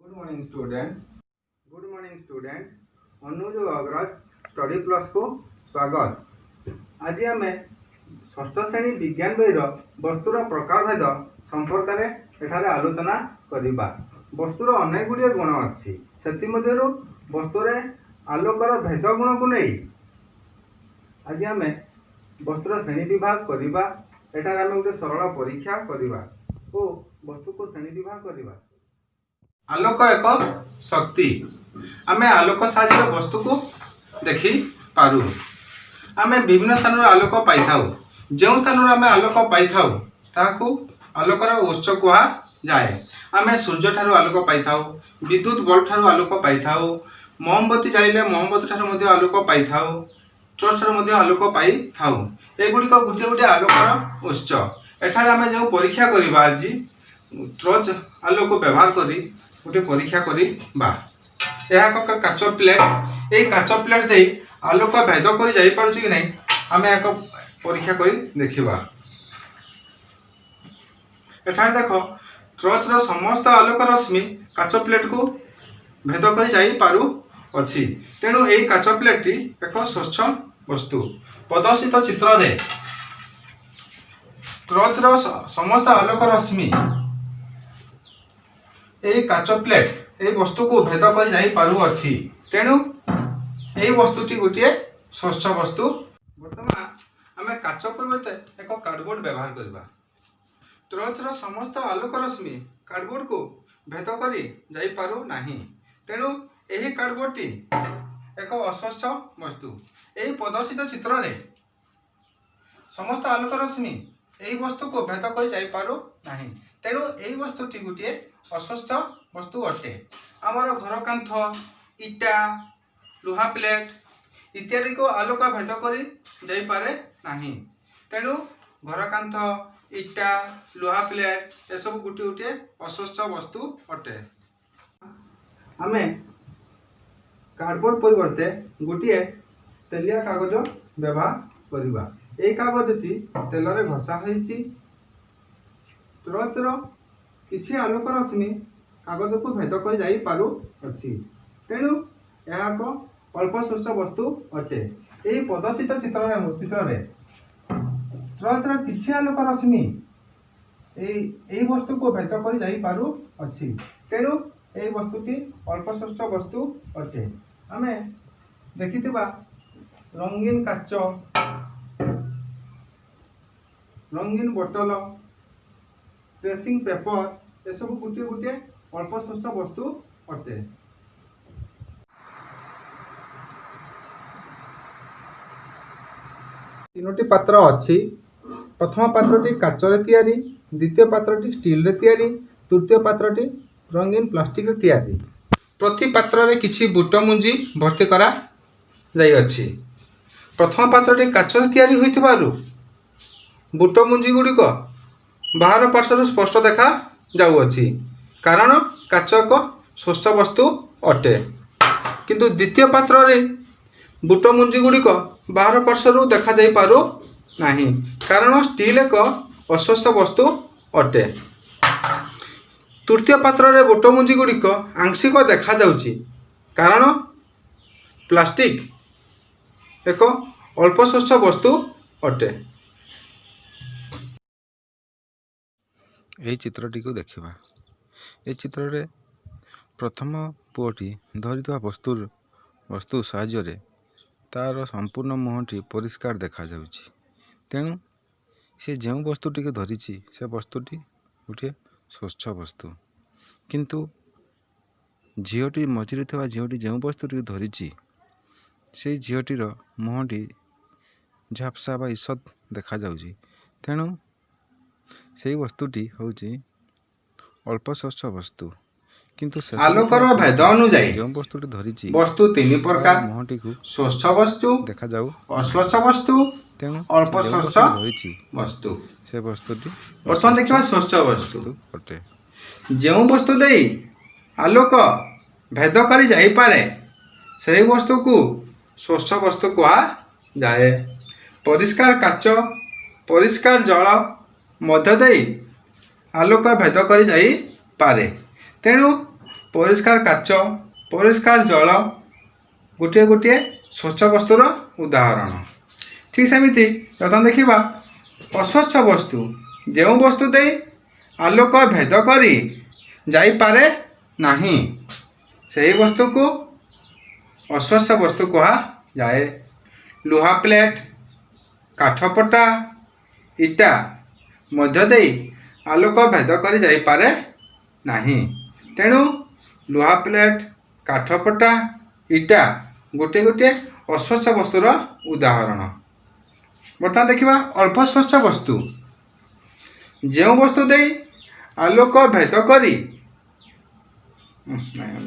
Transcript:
Good morning, student. Good morning, student. Anuj Agraj study ପ୍ଲସ୍କୁ ସ୍ୱାଗତ। ଆଜି ଆମେ ଷଷ୍ଠ ଶ୍ରେଣୀ ବିଜ୍ଞାନ ବହିର ବସ୍ତୁର ପ୍ରକାରଭେଦ ସମ୍ପର୍କରେ ଏଠାରେ ଆଲୋଚନା କରିବା। ବସ୍ତୁର ଅନେକ ଗୁଡ଼ିଏ ଗୁଣ ଅଛି। ସେଥିମଧ୍ୟରୁ ବସ୍ତୁରେ ଆଲୋକର ଭେଦ ଗୁଣକୁ ନେଇ ଆଜି ଆମେ ବସ୍ତୁର ଶ୍ରେଣୀ ବିଭାଗ କରିବା। ଏଠାରେ ଆମେ ଗୋଟେ ସରଳ ପରୀକ୍ଷା କରିବା ଓ ବସ୍ତୁକୁ ଶ୍ରେଣୀ ବିଭାଗ କରିବା। ଆଲୋକ ଏକ ଶକ୍ତି। ଆମେ ଆଲୋକ ସାହାଯ୍ୟରେ ବସ୍ତୁକୁ ଦେଖିପାରୁ। ଆମେ ବିଭିନ୍ନ ସ୍ଥାନରୁ ଆଲୋକ ପାଇଥାଉ। ଯେଉଁ ସ୍ଥାନରୁ ଆମେ ଆଲୋକ ପାଇଥାଉ, ତାହାକୁ ଆଲୋକର ଉତ୍ସ କୁହାଯାଏ। ଆମେ ସୂର୍ଯ୍ୟଠାରୁ ଆଲୋକ ପାଇଥାଉ, ବିଦ୍ୟୁତ ବଲ୍ବ ଠାରୁ ଆଲୋକ ପାଇଥାଉ, ମହମବତୀ ଜାଳିଲେ ମହମବତୀ ଠାରୁ ମଧ୍ୟ ଆଲୋକ ପାଇଥାଉ, ଟର୍ଚ୍ଚ ଠାରୁ ମଧ୍ୟ ଆଲୋକ ପାଇଥାଉ। ଏଗୁଡ଼ିକ ଗୋଟିଏ ଗୋଟିଏ ଆଲୋକର ଉତ୍ସ। ଏଠାରେ ଆମେ ଯେଉଁ ପରୀକ୍ଷା କରିବା, ଆଜି ଟର୍ଚ୍ଚ ଆଲୋକ ବ୍ୟବହାର କରି ଗୋଟିଏ ପରୀକ୍ଷା କରିବା। ଏହା ଏକ କାଚ ପ୍ଲେଟ୍। ଏହି କାଚ ପ୍ଲେଟ୍ ଦେଇ ଆଲୋକ ଭେଦ କରି ଯାଇପାରୁଛି କି ନାହିଁ, ଆମେ ଏକ ପରୀକ୍ଷା କରି ଦେଖିବା। ଏଠାରେ ଦେଖ, ଟର୍ଚ୍ଚର ସମସ୍ତ ଆଲୋକ ରଶ୍ମି କାଚ ପ୍ଲେଟ୍କୁ ଭେଦ କରି ଯାଇପାରୁଅଛି। ତେଣୁ ଏହି କାଚ ପ୍ଲେଟ୍ଟି ଏକ ସ୍ୱଚ୍ଛ ବସ୍ତୁ। ପ୍ରଦର୍ଶିତ ଚିତ୍ରରେ ଟର୍ଚ୍ଚର ସମସ୍ତ ଆଲୋକ ରଶ୍ମି ଏହି କାଚ ପ୍ଲେଟ୍, ଏହି ବସ୍ତୁକୁ ଭେଦ କରି ଯାଇପାରୁଅଛି। ତେଣୁ ଏହି ବସ୍ତୁଟି ଗୋଟିଏ ସ୍ୱଚ୍ଛ ବସ୍ତୁ। ବର୍ତ୍ତମାନ ଆମେ କାଚ ପରିବର୍ତ୍ତେ ଏକ କାର୍ଡ଼ବୋର୍ଡ଼ ବ୍ୟବହାର କରିବା। ଟର୍ଚ୍ଚର ସମସ୍ତ ଆଲୋକ ରଶ୍ମି କାର୍ଡ଼ବୋର୍ଡ଼କୁ ଭେଦ କରି ଯାଇପାରୁ ନାହିଁ। ତେଣୁ ଏହି କାର୍ଡ଼ବୋର୍ଡ଼ଟି ଏକ ଅସ୍ୱଚ୍ଛ ବସ୍ତୁ। ଏହି ପ୍ରଦର୍ଶିତ ଚିତ୍ରରେ ସମସ୍ତ ଆଲୋକ ରଶ୍ମି ଏହି ବସ୍ତୁକୁ ଭେଦ କରି ଯାଇପାରୁ ନାହିଁ। ତେଣୁ ଏହି ବସ୍ତୁଟି ଗୋଟିଏ ଅସ୍ୱଚ୍ଛ ବସ୍ତୁ ଅଟେ। ଆମର ଘର କାନ୍ଥ, ଇଟା, ଲୁହା ପ୍ଲେଟ୍ ଇତ୍ୟାଦିକୁ ଆଲୋକ ଭେଦ କରି ଯାଇପାରେ ନାହିଁ। ତେଣୁ ଘର କାନ୍ଥ, ଇଟା, ଲୁହା ପ୍ଲେଟ୍ ଏସବୁ ଗୋଟିଏ ଗୋଟିଏ ଅସ୍ୱଚ୍ଛ ବସ୍ତୁ ଅଟେ। ଆମେ କାର୍ଡ଼ବୋର୍ଡ଼ ପରିବର୍ତ୍ତେ ଗୋଟିଏ ତେଲିଆ କାଗଜ ବ୍ୟବହାର କରିବା। ଏହି କାଗଜଟି ତେଲରେ ଘଷା ହୋଇଛି। ଟର୍ଚ୍ଚର କିଛି ଆଲୋକ ରଶ୍ମି କାଗଜକୁ ଭେଦ କରି ଯାଇପାରୁଅଛି। ତେଣୁ ଏହା ଏକ ଅଳ୍ପ ସ୍ୱଚ୍ଛ ବସ୍ତୁ ଅଟେ। ଏହି ପ୍ରଦର୍ଶିତ ଚିତ୍ରରେ ଟର୍ଚ୍ଚର କିଛି ଆଲୋକ ରଶ୍ମି ଏହି ବସ୍ତୁକୁ ଭେଦ କରି ଯାଇପାରୁଅଛି। ତେଣୁ ଏହି ବସ୍ତୁଟି ଅଳ୍ପ ସ୍ୱଚ୍ଛ ବସ୍ତୁ ଅଟେ। ଆମେ ଦେଖିଥିବା ରଙ୍ଗୀନ କାଚ, ରଙ୍ଗୀନ ବୋଟଲ, ଟ୍ରେସିଂ ପେପର ଏସବୁ ଗୋଟିଏ ଗୋଟିଏ ଅଳ୍ପ ସ୍ୱଚ୍ଛ ବସ୍ତୁ ଅଟେ। ତିନୋଟି ପାତ୍ର ଅଛି। ପ୍ରଥମ ପାତ୍ରଟି କାଚରେ ତିଆରି, ଦ୍ୱିତୀୟ ପାତ୍ରଟି ଷ୍ଟିଲରେ ତିଆରି, ତୃତୀୟ ପାତ୍ରଟି ରଙ୍ଗୀନ ପ୍ଲାଷ୍ଟିକରେ ତିଆରି। ପ୍ରତି ପାତ୍ରରେ କିଛି ବୁଟ ମୁଞ୍ଜି ଭର୍ତ୍ତି କରାଯାଇଅଛି। ପ୍ରଥମ ପାତ୍ରଟି କାଚରେ ତିଆରି ହୋଇଥିବାରୁ ବୁଟ ମୁଞ୍ଜି ଗୁଡ଼ିକ ବାହାର ପାର୍ଶ୍ୱରୁ ସ୍ପଷ୍ଟ ଦେଖା ଯାଉଅଛି, କାରଣ କାଚ ଏକ ସ୍ୱଚ୍ଛ ବସ୍ତୁ ଅଟେ। କିନ୍ତୁ ଦ୍ୱିତୀୟ ପାତ୍ରରେ ବୁଟ ମୁଞ୍ଜି ଗୁଡ଼ିକ ବାହାର ପାର୍ଶ୍ୱରୁ ଦେଖାଯାଇପାରୁ ନାହିଁ, କାରଣ ଷ୍ଟିଲ୍ ଏକ ଅସ୍ୱଚ୍ଛ ବସ୍ତୁ ଅଟେ। ତୃତୀୟ ପାତ୍ରରେ ବୁଟ ମୁଞ୍ଜି ଗୁଡ଼ିକ ଆଂଶିକ ଦେଖାଯାଉଛି, କାରଣ ପ୍ଲାଷ୍ଟିକ୍ ଏକ ଅଳ୍ପ ସ୍ୱଚ୍ଛ ବସ୍ତୁ ଅଟେ। ଏହି ଚିତ୍ରଟିକୁ ଦେଖିବା। ଏ ଚିତ୍ରରେ ପ୍ରଥମ ପୁଅଟି ଧରିଥିବା ବସ୍ତୁ ସାହାଯ୍ୟରେ ତାର ସମ୍ପୂର୍ଣ୍ଣ ମୁହଁଟି ପରିଷ୍କାର ଦେଖାଯାଉଛି। ତେଣୁ ସେ ଯେଉଁ ବସ୍ତୁଟିକୁ ଧରିଛି, ସେ ବସ୍ତୁଟି ଗୋଟିଏ ସ୍ୱଚ୍ଛ ବସ୍ତୁ। କିନ୍ତୁ ଝିଅଟି, ମଝିରେ ଥିବା ଝିଅଟି ଯେଉଁ ବସ୍ତୁଟିକୁ ଧରିଛି, ସେଇ ଝିଅଟିର ମୁହଁଟି ଝାପ୍ସା ବା ଇଷତ୍ ଦେଖାଯାଉଛି। ତେଣୁ ସେଇ ବସ୍ତୁଟି ହେଉଛି ଅଳ୍ପ ସ୍ୱଚ୍ଛ ବସ୍ତୁ। କିନ୍ତୁ ଶେଷରେ ଆଲୋକର ଥିବା ଭେଦ ପୁଅଟି ଅନୁଯାୟୀ ଯେଉଁ ବସ୍ତୁଟି ଧରିଛି, ବସ୍ତୁ ତିନି ତାର ପ୍ରକାର: ମୁହଁଟିକୁ ସ୍ୱଚ୍ଛ ବସ୍ତୁ, ଦେଖାଯାଉ। ଅସ୍ୱଚ୍ଛ ବସ୍ତୁ, ତେଣୁ ଅଳ୍ପ ଯେଉଁ ସ୍ୱଚ୍ଛ ବସ୍ତୁଟି ଧରିଛି, ବସ୍ତୁ। ସେ ବସ୍ତୁଟି ବର୍ତ୍ତମାନ ଅସ୍ୱଚ୍ଛ ଦେଖିବା ସ୍ୱଚ୍ଛ ବସ୍ତୁ। ବସ୍ତୁ ଅଟେ। ଯେଉଁ ବସ୍ତୁ ଦେଇ ଆଲୋକ ଭେଦ କରି ଯାଇପାରେ, ସେହି ବସ୍ତୁକୁ ସ୍ୱଚ୍ଛ ବସ୍ତୁ କୁହାଯାଏ। ପରିଷ୍କାର କାଚ, ପରିଷ୍କାର ଜଳ ମଧ୍ୟ ଦେଇ ଆଲୋକ ଭେଦ କରି ଯାଇପାରେ। ତେଣୁ ପରିଷ୍କାର କାଚ, ପରିଷ୍କାର ଜଳ ଗୋଟିଏ ଗୋଟିଏ ସ୍ୱଚ୍ଛ ବସ୍ତୁର ଉଦାହରଣ। ଠିକ୍ ସେମିତି ବର୍ତ୍ତମାନ ଦେଖିବା ଅସ୍ୱଚ୍ଛ ବସ୍ତୁ। ଯେଉଁ ବସ୍ତୁ ଦେଇ ଆଲୋକ ଭେଦ କରି ଯାଇପାରେ ନାହିଁ, ସେହି ବସ୍ତୁକୁ ଅସ୍ୱଚ୍ଛ ବସ୍ତୁ କୁହାଯାଏ। ଲୁହା ପ୍ଲେଟ୍, କାଠପଟା, ଇଟା ମଧ୍ୟ ଦେଇ ଆଲୋକ ଭେଦ କରି ଯାଇପାରେ ନାହିଁ। ତେଣୁ ଲୁହା ପ୍ଲେଟ୍, କାଠପଟା, ଇଟା ଗୋଟିଏ ଗୋଟିଏ ଅସ୍ୱଚ୍ଛ ବସ୍ତୁର ଉଦାହରଣ। ବର୍ତ୍ତମାନ ଦେଖିବା ଅଳ୍ପ ସ୍ୱଚ୍ଛ ବସ୍ତୁ। ଯେଉଁ ବସ୍ତୁ ଦେଇ ଆଲୋକ ଭେଦ କରି ନାଇଁ,